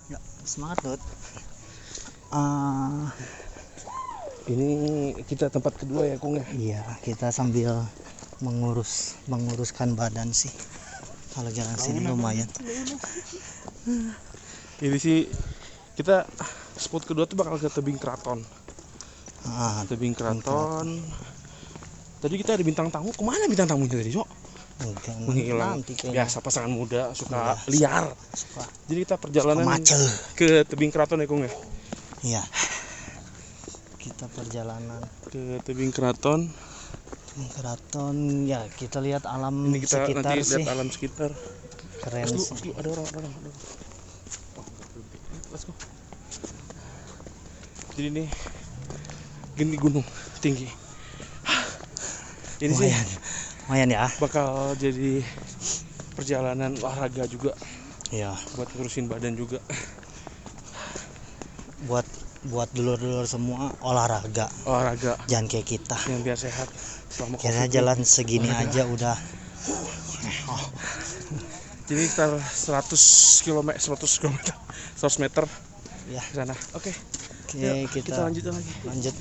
Ya, semangat, Dut. Ini kita tempat kedua ya, Kung ya. Iya, kita sambil menguruskan badan sih. Kalau jalan sini lumayan. Ini sih kita spot kedua tuh bakal ke tebing keraton. Tebing keraton. Tadi kita ada bintang tamu. Kemana bintang tamunya tadi, Cok? Menghilang. Biasa pasangan muda suka liar. Suka. Jadi kita perjalanan ke tebing keraton ya, Kung ya. Iya. Kita perjalanan ke tebing keraton. Tebing keraton ya, kita lihat alam. Ini kita sekitar nanti sih. Lihat alam sekitar. Keren sih. Ada orang, ada orang. Oh, let's go. Jadi ini gini gunung tinggi. Ini lumayan, sih lumayan ya. Bakal jadi perjalanan olahraga juga. Iya. Buat ngurusin badan juga. Buat dulur-dulur semua olahraga. Olahraga. Jangan kayak kita. Yang biar sehat. Selama kira jalan segini olahraga aja udah. Jadi sekitar 100 km, 100 meter ya ke sana. Oke. Oke, kita lanjut lagi. Lanjut.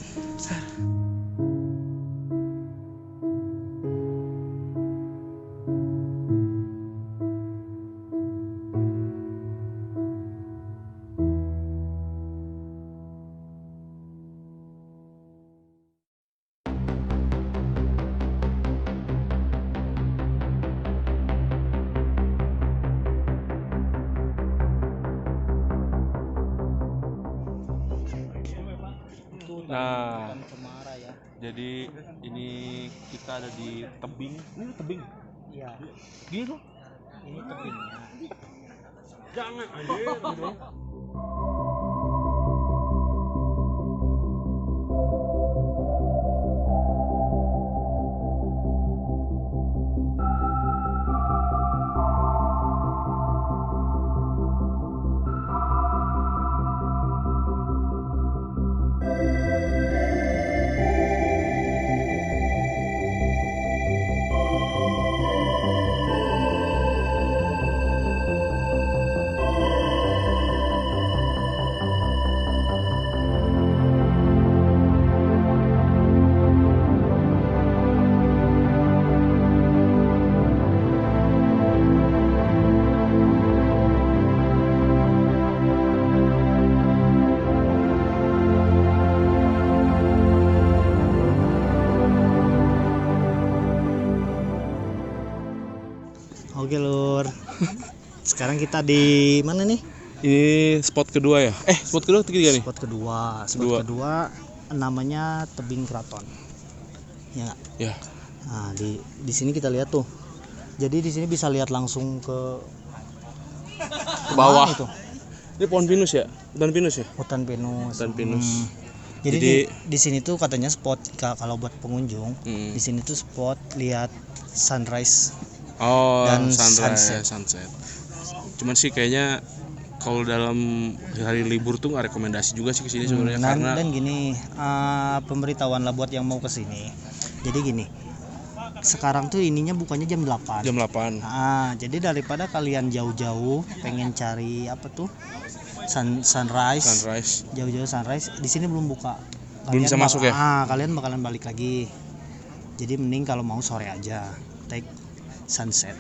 Nah, ya. Jadi ini kita ada di tebing. Ini tebing? Iya. Gini loh. Ini tebingnya. Jangan anjir. Gitu. Oke lur, sekarang kita di mana nih? Ini spot kedua ya? Spot kedua atau ketiga nih? Spot kedua. Spot kedua namanya Tebing Keraton. Ya nggak? Ya. Nah, di sini kita lihat tuh. Jadi di sini bisa lihat langsung ke bawah. Itu. Ini pohon pinus ya? Hutan pinus ya? Hutan pinus. Hutan pinus. Jadi di sini tuh katanya spot kalau buat pengunjung. Di sini tuh spot lihat sunrise. Oh, dan sunrise, sunset. Cuman sih kayaknya kalau dalam hari libur tuh nggak rekomendasi juga sih kesini sebenarnya, karena dan gini, pemberitahuan lah buat yang mau kesini. Jadi gini, sekarang tuh ininya bukanya jam 8. Jam 8. Nah, jadi daripada kalian jauh-jauh pengen cari apa tuh sunrise, jauh-jauh sunrise, di sini belum buka. Kalian belum bisa masuk ya? Kalian bakalan balik lagi. Jadi mending kalau mau sore aja, take sunset.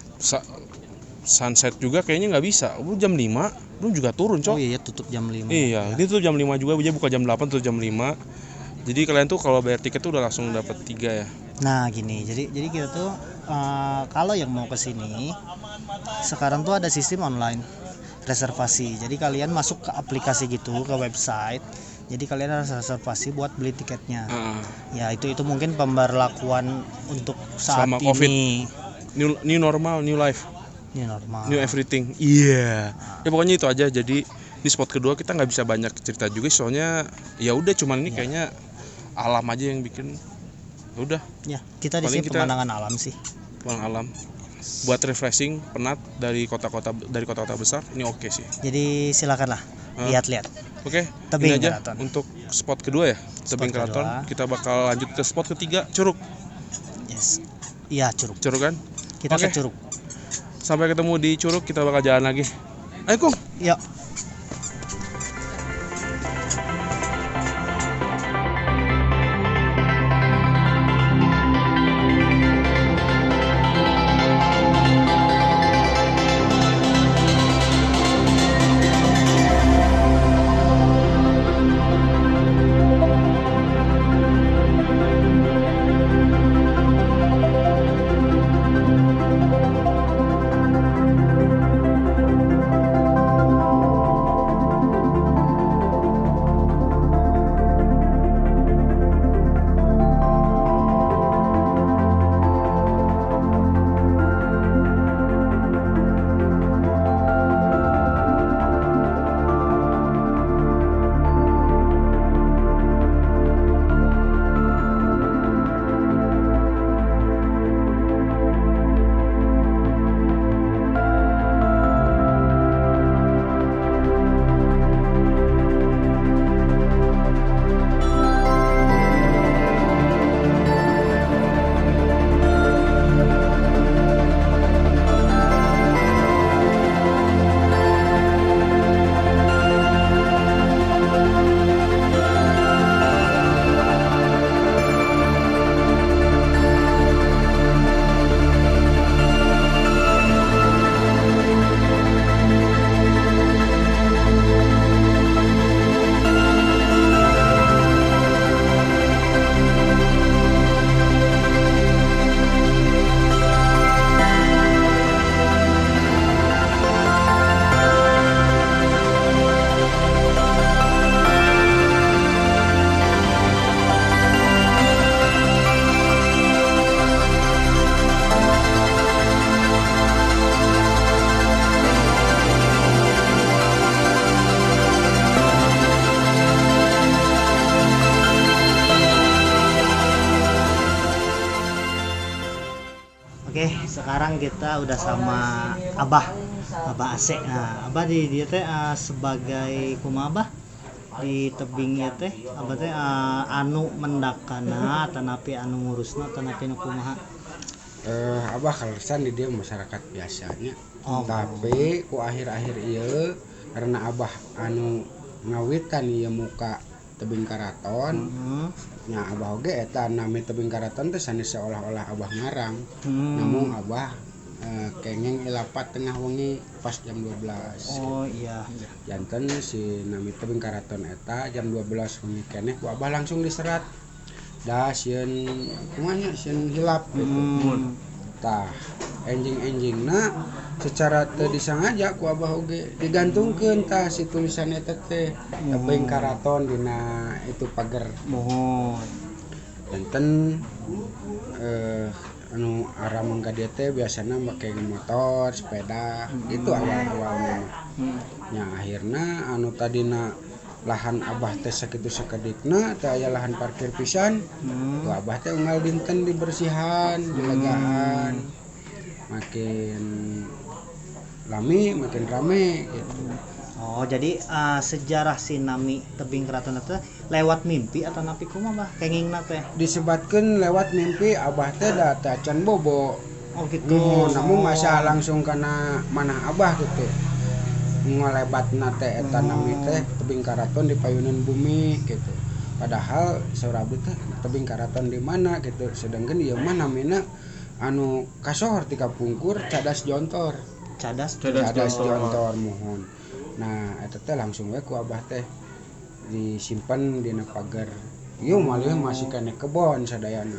Sunset juga kayaknya nggak bisa. Belum jam 5, belum juga turun, Cok. Oh iya, tutup jam 5. Iya, ini tutup jam 5 juga, dia buka jam 8, tutup jam 5. Jadi kalian tuh kalau bayar tiket tuh udah langsung dapat 3 ya. Nah, gini. Jadi kita tuh kalau yang mau ke sini sekarang tuh ada sistem online reservasi. Jadi kalian masuk ke aplikasi gitu, ke website. Jadi kalian harus reservasi buat beli tiketnya. Ya, itu mungkin pemberlakuan untuk saat selama COVID ini. New normal, new life, new normal, new everything. Iya. Yeah. Ya pokoknya itu aja. Jadi di spot kedua kita nggak bisa banyak cerita juga, soalnya ya udah cuman ini kayaknya alam aja yang bikin. Udah. Ya, kita di sini pemandangan alam sih. Pemandangan alam. Buat refreshing, penat dari kota-kota besar, ini oke sih. Jadi silakanlah lihat-lihat. Oke, Tebing ini aja Keraton. Untuk spot kedua ya, Tebing Keraton. Kita bakal lanjut ke spot ketiga, Curug. Yes. Iya, Curug. Curug kan? Kita ke Curug. Sampai ketemu di Curug, kita bakal jalan lagi. Ayo, Kung. Yuk. Oke, sekarang kita udah sama Abah, Abah Ase. Nah, Abah di dia teh sebagai kumaha Abah di tebingnya teh, Abah teh anu mendakana, tanapi anu ngurusna, tanapi nu kumaha. Abah kaleresan di dia masyarakat biasanya. Oh. Tapi ku akhir-akhir ieu karena Abah anu ngawitan ieu muka tebing karaton. Nya Abah oge eta nami tebing karaton teh sanes seolah-olah Abah ngarang. Namun Abah kengeng ilapat tengah wengi pas jam 12. Oh iya. Janten si nami tebing karaton eta jam 12 wengi keneh ku Abah langsung diserat. Da sieun kumaha nya sieun hilap gitu. Tah enjing-enjingna secara teu disengaja ku Abah oge digantungkeun tah si tulisan eta teh tebing karaton dina itu pagar. Mohon. Janten anu arameng ka dieu teh biasana make motor, sepeda, gitu awal-awalna mah. Nya akhirna anu tadina lahan Abah teh sakitu sakedikna teh aya lahan parkir pisan. Ku Abah teh unggal dinten dibersihan, dilegaan. Makin lami makin rame gitu. Oh, jadi sejarah si nami tebing keraton itu lewat mimpi atau napi kumaha Bah kengingna teh? Disebatkeun lewat mimpi Abah teh da teh acan bobo. Oh gitu. Namun masa langsung kana manah Abah gitu. Ngolebatna teh eta nami teh tebing karaton di payunan bumi gitu. Padahal saur abdi teh tebing karaton di mana gitu. Sedangkan ieu mah namina anu kasohor ti kapungkur cadas jontor. Cadas jontor mohon. Nah, eta teh langsung we ku Abah teh disimpan dina pagar. Ieu malih masih kene kebon sadayana.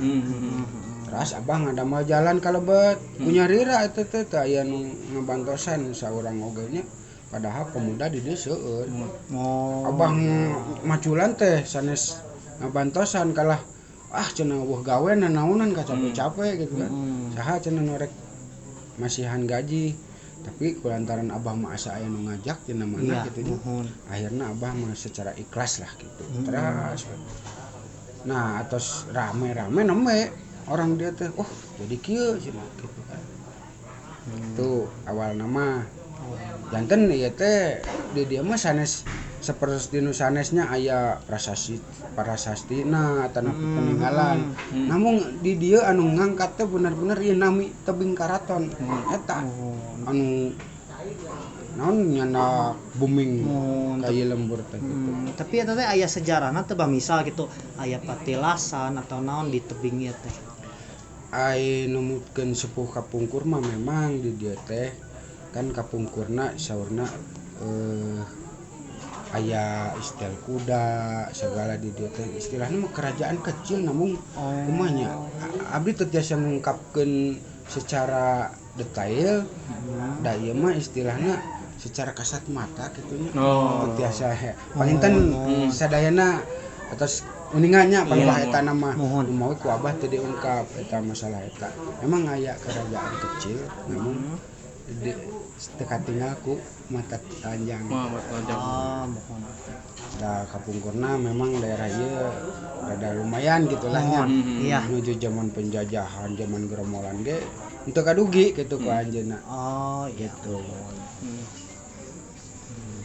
Terus Abah ngadamel jalan ka lebet. Ku nyarira eta teh teu aya nu ngabantosan saurang oge nya. Padahal pemuda di dieu seueur. Oh. Abah maculan teh sanes ngabantosan kalah ah cenah eueuh gawe nanaonan ka capek-capek gitu kan. Saha cenah nu rek masihan gaji. Tapi kulantaran Abah mah asa aya nu ngajak cenah mana gitu nya. Akhirna Abah mah secara ikhlas lah gitu. Terus nah atos rame-rame nembe orang dia teh oh jadi kieu cenah gitu kan. Itu awal nama. Janten ieu teh di dieu mah sanes sapertos dinu sanesnya aya prasasti prasastina tanah peninggalan. Namun di dieu anu ngangkat teh bener-bener ieu nami tebing karaton eta anu Naon nyana booming ka ieu lembur teh gitu. Tapi eta teh aya sejarahna teh bah misal gitu aya patilasan atau naon di tebing ieu teh. Ai numutkeun sepuh kapungkur mah memang di dieu teh kan kapungkurna saurna aya istil kuda segala di dieu teh istilahna mah kerajaan kecil namun kumaha nya abdi teu tiasa ngungkapkeun secara detail da ieu mah istilahna secara kasat mata kitu nya. Teu tiasa panginten sadayana atas uninganya palebah eta nama mawi ku abah teu diungkap eta masalah eta. Emang aya kerajaan kecil namun teu katinggal ku mata telanjang. Mohon. Da kapungkurna memang daerah ieu rada lumayan gitulah nya. Iya. Menuju zaman penjajahan, zaman gerombolan ge teu kadugi kitu ku anjeunna. Oh, iya. Gitu.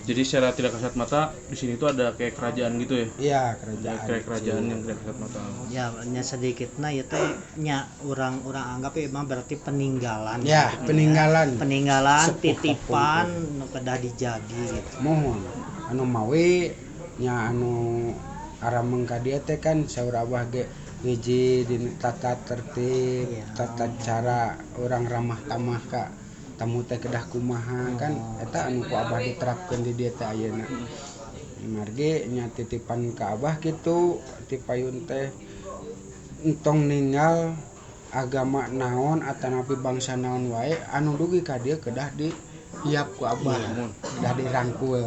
Jadi secara tidak kasat mata di sini tuh ada kayak kerajaan gitu ya? Iya, kerajaan. Kayak kerajaan yang tidak kasat mata. Ya, nya sedikitna ya teh nya urang-urang anggap emang berarti peninggalan. Ya, gitu, peninggalan. Ya. Peninggalan sepuh titipan nu kedah dijagi gitu. Mohon anu mawi nya anu arameng ka dieu teh kan saur abah ge hiji di tata tertib, ya. Tata cara orang ramah tamah ka tamu teh kedah kumaha kan eta anu ku abah diterapkeun di dieu teh ayeuna. Margi nya titipan ka abah kitu ti payun teh entong ninggal agama naon atanapi bangsa naon wae anu dugi ka dieu kedah dihiap ku abah, kedah dirangkul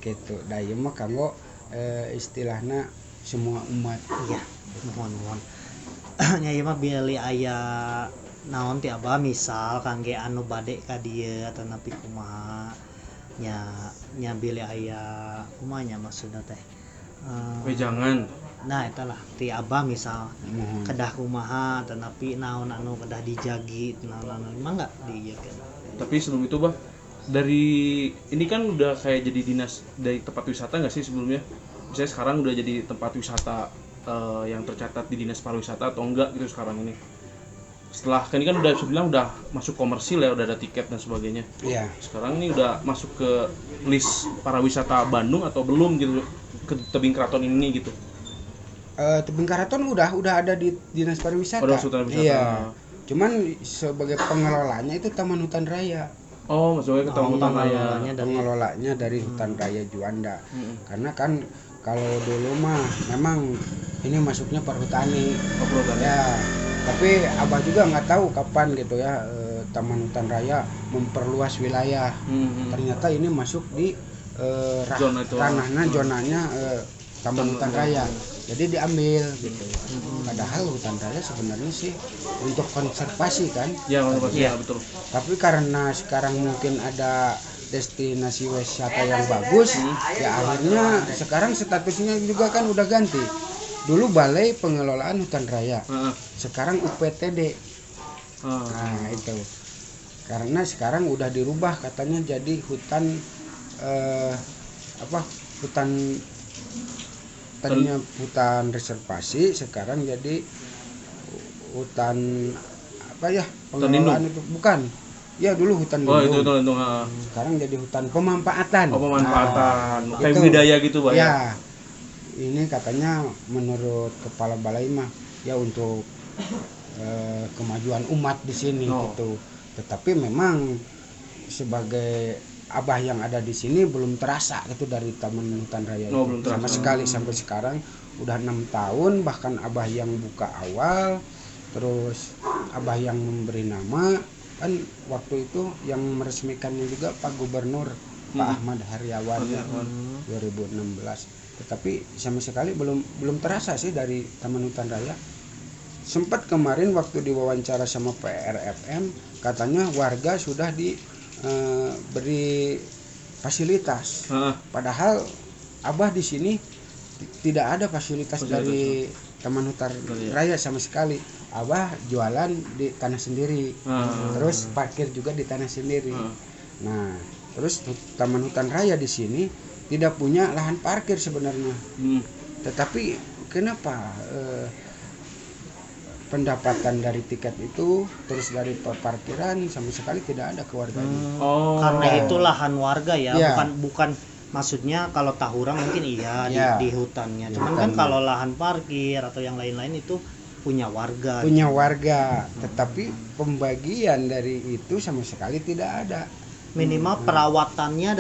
kitu. Da ieu mah kanggo istilahna semua umat. Iya, mohon. Nya ieu mah bilih aya naon ti abah misal kangge anu bade ka dieu atanapi kumaha nya nya bilih aya kumaha nya maksudna teh wejangan. Nah eta lah ti abah misal kedah kumaha atanapi naon anu kedah dijagi naon anu mangga diieukeun. Tapi sebelum itu bah dari ini kan udah kayak jadi dinas dari tempat wisata nggak sih sebelumnya? Misalnya sekarang udah jadi tempat wisata yang tercatat di dinas pariwisata atau enggak gitu sekarang ini? Setelah kan ini kan udah sebilang udah masuk komersil ya, udah ada tiket dan sebagainya. Iya. Sekarang ini udah masuk ke list pariwisata Bandung atau belum gitu ke tebing keraton ini gitu? Tebing keraton udah ada di dinas pariwisata. Oh, pariwisata. Iya. Cuman sebagai pengelolanya itu Taman Hutan Raya. Oh, maksudnya ke Taman Hutan Raya. Pengelolanya dari Hutan Raya Juanda. Karena kan kalau dulu mah memang ini masuknya perhutani. Oh, perhutani. Ya. Tapi abah juga nggak tahu kapan gitu ya Taman Hutan Raya memperluas wilayah. Ternyata ini masuk di ranahnya zonanya Taman Hutan Raya. Jadi diambil gitu. Padahal hutan raya sebenarnya sih untuk konservasi kan. Ya, konservasi ya, betul. Tapi karena sekarang mungkin ada destinasi wisata yang bagus, ya akhirnya sekarang statusnya juga kan udah ganti. Dulu Balai Pengelolaan Hutan Raya, sekarang UPTD. Nah itu, karena sekarang udah dirubah katanya jadi hutan hutan tadinya hutan reservasi, sekarang jadi hutan apa ya pengelolaan itu bukan? Ya dulu hutan lindung. Oh itu hutan lindung. Sekarang jadi hutan pemanfaatan. Oh pemanfaatan, nah, kayak budidaya gitu pak ya? Ini katanya menurut kepala balai mah ya untuk kemajuan umat di sini gitu. Tetapi memang sebagai abah yang ada di sini belum terasa gitu dari Taman Hutan Raya itu. Belum terasa. Sama sekali sampai sekarang udah 6 tahun bahkan abah yang buka awal, terus abah yang memberi nama kan waktu itu yang meresmikannya juga Pak Gubernur Pak Ahmad Haryawan 2016. Tetapi sama sekali belum terasa sih dari Taman Hutan Raya. Sempat kemarin waktu diwawancara sama PRFM katanya warga sudah diberi fasilitas. Padahal abah di sini tidak ada fasilitas dari Taman Hutan Raya sama sekali. Abah jualan di tanah sendiri, terus parkir juga di tanah sendiri. Nah, terus Taman Hutan Raya di sini tidak punya lahan parkir sebenarnya. Tetapi kenapa Pendapatan dari tiket itu terus dari parkiran sama sekali tidak ada ke warganya. Oh. Karena itu lahan warga ya, Iya. bukan maksudnya kalau Tahura mungkin iya, Iya. di hutannya. Di Cuman kan hutannya. kalau lahan parkir atau yang lain-lain itu punya warga. Punya warga, tetapi pembagian dari itu sama sekali tidak ada. Minimal perawatannya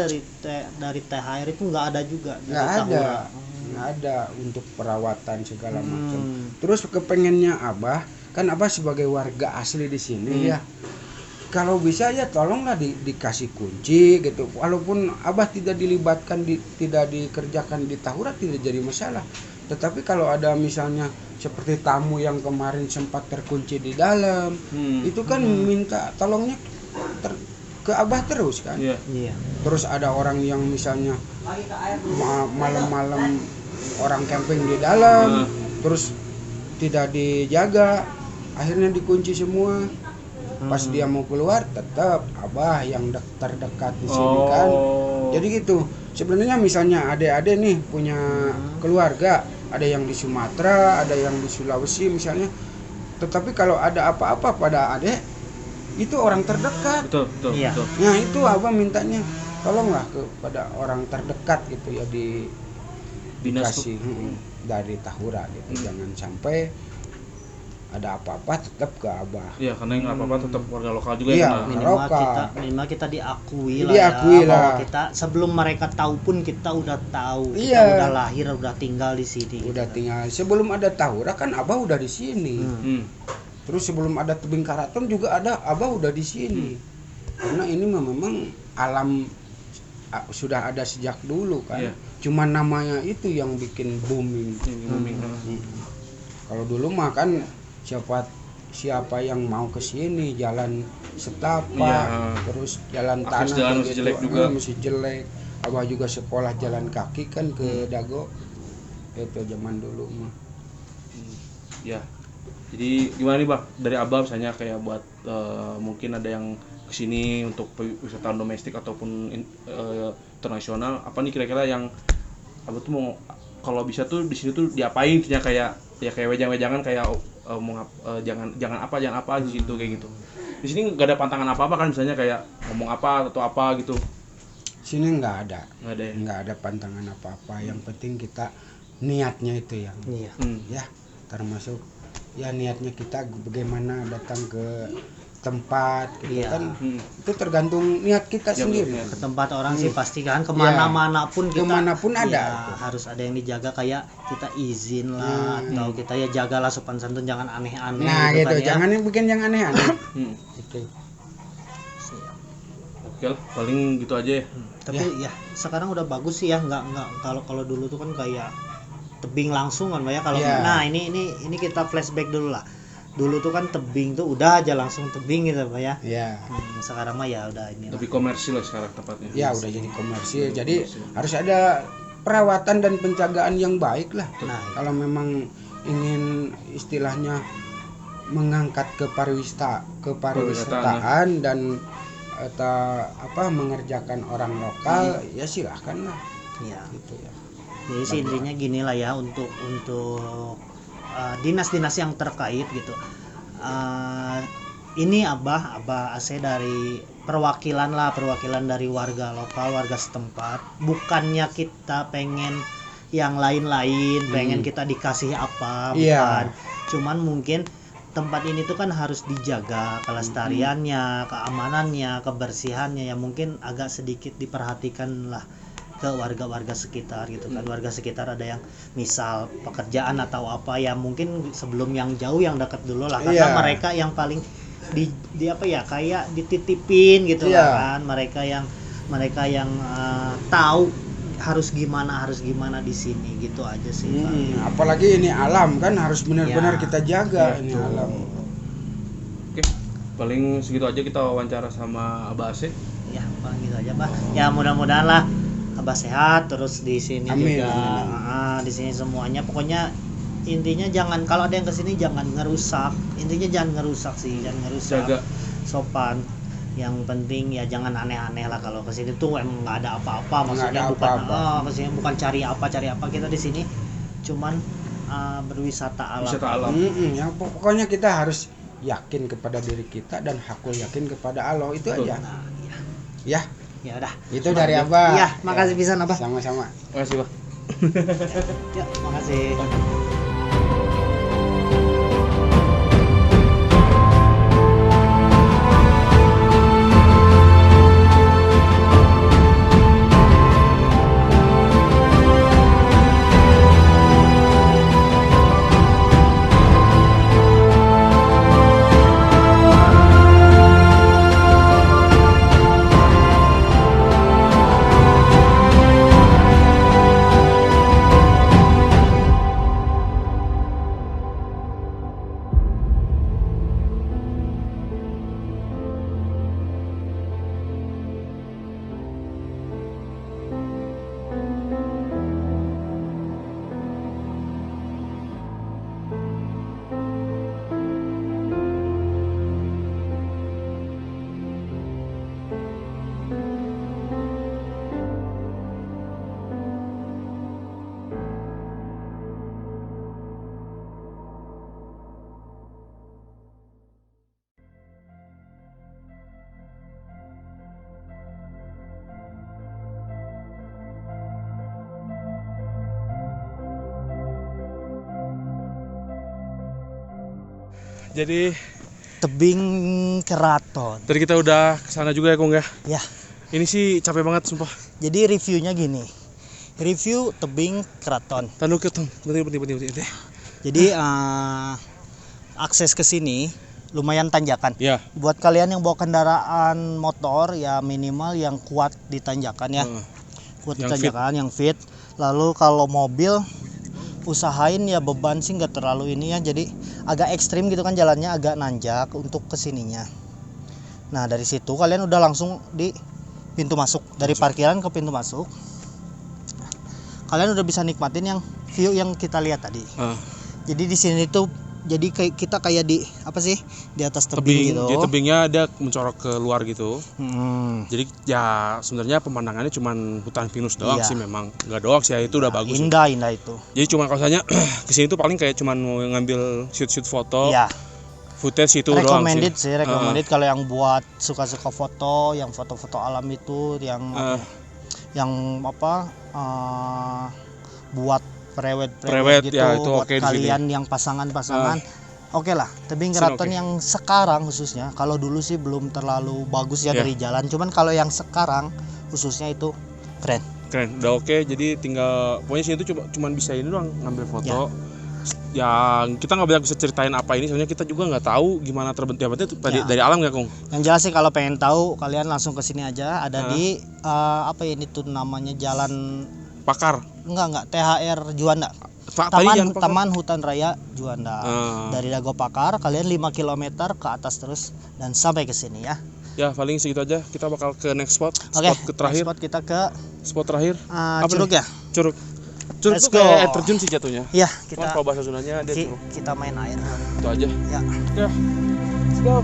dari THR itu nggak ada juga. Nggak ada. Nggak ada untuk perawatan segala macam. Terus kepengennya Abah, kan Abah sebagai warga asli di sini ya. Kalau bisa ya tolonglah dikasih kunci gitu. Walaupun Abah tidak dilibatkan, tidak dikerjakan di Tahura tidak jadi masalah. Tetapi kalau ada misalnya seperti tamu yang kemarin sempat terkunci di dalam, itu kan minta tolongnya ke Abah terus kan. Iya. Iya. Terus ada orang yang misalnya malam-malam orang camping di dalam, terus tidak dijaga, akhirnya dikunci semua. Pas dia mau keluar tetap Abah yang terdekat di sini kan. Jadi gitu. Sebenarnya misalnya adik-adik nih punya keluarga, ada yang di Sumatera, ada yang di Sulawesi misalnya. Tetapi kalau ada apa-apa pada adik, itu orang terdekat. Betul, betul, iya. Betul. Nah, itu Abah mintanya tolonglah kepada orang terdekat gitu ya, di dikasih dari Tahura gitu. Jangan sampai ada apa-apa tetap ke Abah. Iya, karena yang apa-apa tetap warga lokal juga iya, ya. Minimal kita diakui lah ya, bahwa kita sebelum mereka tahu pun kita udah tahu, kita udah lahir, udah tinggal di sini. Udah gitu. Tinggal. Sebelum ada Tahura kan Abah udah di sini. Terus sebelum ada tebing Karaton juga ada Abah udah di sini. Karena ini memang alam sudah ada sejak dulu kan. Iya. Cuma namanya itu yang bikin booming. Kalau dulu mah kan siapa yang mau ke sini jalan setapak, terus jalan akses tanah jalan masih gitu, jelek juga. Masih jelek. Abah juga sekolah jalan kaki kan ke Dago. Itu zaman dulu mah. Ya. Jadi gimana nih Bang, dari Abah misalnya kayak buat mungkin ada yang kesini untuk wisatawan domestik ataupun internasional, apa nih kira-kira yang Abah tuh mau kalau bisa tuh di sini tuh diapain misalnya kayak ya kayak wejang-wejangan kayak mau jangan apa di situ kayak gitu. Di sini nggak ada pantangan apa-apa kan, misalnya kayak ngomong apa atau apa gitu. Sini nggak ada. Nggak ada ya? Nggak ada pantangan apa-apa. Yang penting kita niatnya itu yang. Iya. Ya, termasuk ya niatnya kita bagaimana datang ke tempat gitu kan. Itu tergantung niat kita ya, sendiri. Ke tempat orang sih pasti kan kemana-mana pun kita kemana pun ada ya, harus ada yang dijaga kayak kita izin lah atau kita ya jagalah sopan santun, jangan aneh-aneh. Nah gitu, kan, ya. Jangan yang bikin yang aneh-aneh. Gitu. Siap. Oke lah, paling gitu aja ya. Tapi ya sekarang udah bagus sih ya, nggak kalau dulu tuh kan kayak tebing langsung kan Pak ya kalau nah ini kita flashback dulu lah. Dulu tuh kan tebing tuh udah aja langsung tebing gitu Pak ya. Iya. Sekarang mah ya udah ini. Lebih komersil lah sekarang tempatnya. Ya udah jadi komersil. Jadi harus ada perawatan dan penjagaan yang baik lah. Nah, kalau memang ingin istilahnya mengangkat ke pariwisataan dan atau apa mengerjakan orang lokal ya silahkan lah. Iya. Gitu ya. Jadi sih intinya gini lah ya untuk dinas-dinas yang terkait gitu. Ini Abah AC dari perwakilan dari warga lokal, warga setempat. Bukannya kita pengen yang lain-lain, pengen kita dikasih apa, bukan. Cuman mungkin tempat ini tuh kan harus dijaga kelestariannya, keamanannya, kebersihannya, ya mungkin agak sedikit diperhatikan lah ke warga-warga sekitar gitu kan. Warga sekitar ada yang misal pekerjaan atau apa ya mungkin sebelum yang jauh yang dekat dulu lah, karena mereka yang paling di apa ya kayak dititipin gitu lah kan, mereka yang tahu harus gimana di sini gitu aja sih. Apalagi ini alam kan harus benar-benar kita jaga ini alam. Oke, paling segitu aja kita wawancara sama Abah Ase. Ya paling gitu aja Bah. Ya mudah-mudahan lah Abah sehat terus di sini. Amin, juga. Amin. Di sini semuanya pokoknya intinya jangan, kalau ada yang kesini jangan ngerusak, intinya jangan ngerusak sih, jangan ngerusak. Jaga. Sopan. Yang penting ya jangan aneh-aneh lah, kalau kesini tuh emang nggak ada apa-apa, maksudnya ada bukan apa-apa. Kesini bukan cari apa, kita di sini cuman berwisata alam. Wisata alam. Ya, pokoknya kita harus yakin kepada diri kita dan hakul yakin kepada Allah itu. Betul. Aja. Nah, iya. Ya. Ya udah. Itu dari Abah. Iya, makasih pisan Abah. Sama-sama. Makasih, Bah. Ya, makasih. Jadi tebing Keraton. Tadi kita udah kesana juga ya, Kung ya? Ya. Ini sih capek banget sumpah. Jadi reviewnya gini. Review tebing Keraton. Tanduk ke penting. Jadi akses ke sini lumayan tanjakan. Ya. Buat kalian yang bawa kendaraan motor ya minimal yang kuat di tanjakan ya. Kuat di tanjakan, yang fit. Lalu kalau mobil usahain ya beban sih nggak terlalu ini ya, jadi agak ekstrim gitu kan jalannya, agak nanjak untuk kesininya. Nah dari situ kalian udah langsung di pintu masuk, dari parkiran ke pintu masuk kalian udah bisa nikmatin yang view yang kita lihat tadi. Jadi di sini tuh jadi kayak kita kayak di apa sih, di atas tebing gitu. Jadi tebingnya dia mencorok keluar gitu. Jadi ya sebenarnya pemandangannya cuman hutan pinus doang sih memang. Enggak doang sih ya, itu udah bagus. Indah indah itu. Jadi cuma kalau misalnya kesini tuh paling kayak cuman mau ngambil shoot-shoot foto. Iya. Footage itu doang sih. Recommended kalau yang buat suka-suka foto, yang foto-foto alam itu, yang apa buat prewed gitu ya, itu buat kalian yang pasangan-pasangan. Oke lah, tebing Keraton yang sekarang khususnya, kalau dulu sih belum terlalu bagus ya dari jalan, cuman kalau yang sekarang khususnya itu keren. Keren, udah oke. Jadi tinggal pokoknya sini tuh cuman bisa ini doang, ngambil foto. Ya kita nggak banyak bisa ceritain apa ini, soalnya kita juga nggak tahu gimana terbentuk ya, berarti dari alam nggak, Kung? Yang jelas sih kalau pengen tahu kalian langsung ke sini aja, ada di apa ini tuh namanya Jalan Pakar. Enggak, THR Juanda. Taman Hutan Raya Juanda. Dari Dago Pakar kalian 5 km ke atas terus dan sampai ke sini ya. Ya, paling segitu aja. Kita bakal ke next spot. Oke, spot ke terakhir. Next spot kita ke spot terakhir. Curug ya? Curug. Curug itu kayak air terjun sih jatuhnya. Iya, kita kalau bahasa Sundanya dia curug. Kita main air. Itu aja. Ya. Oke. Let's go.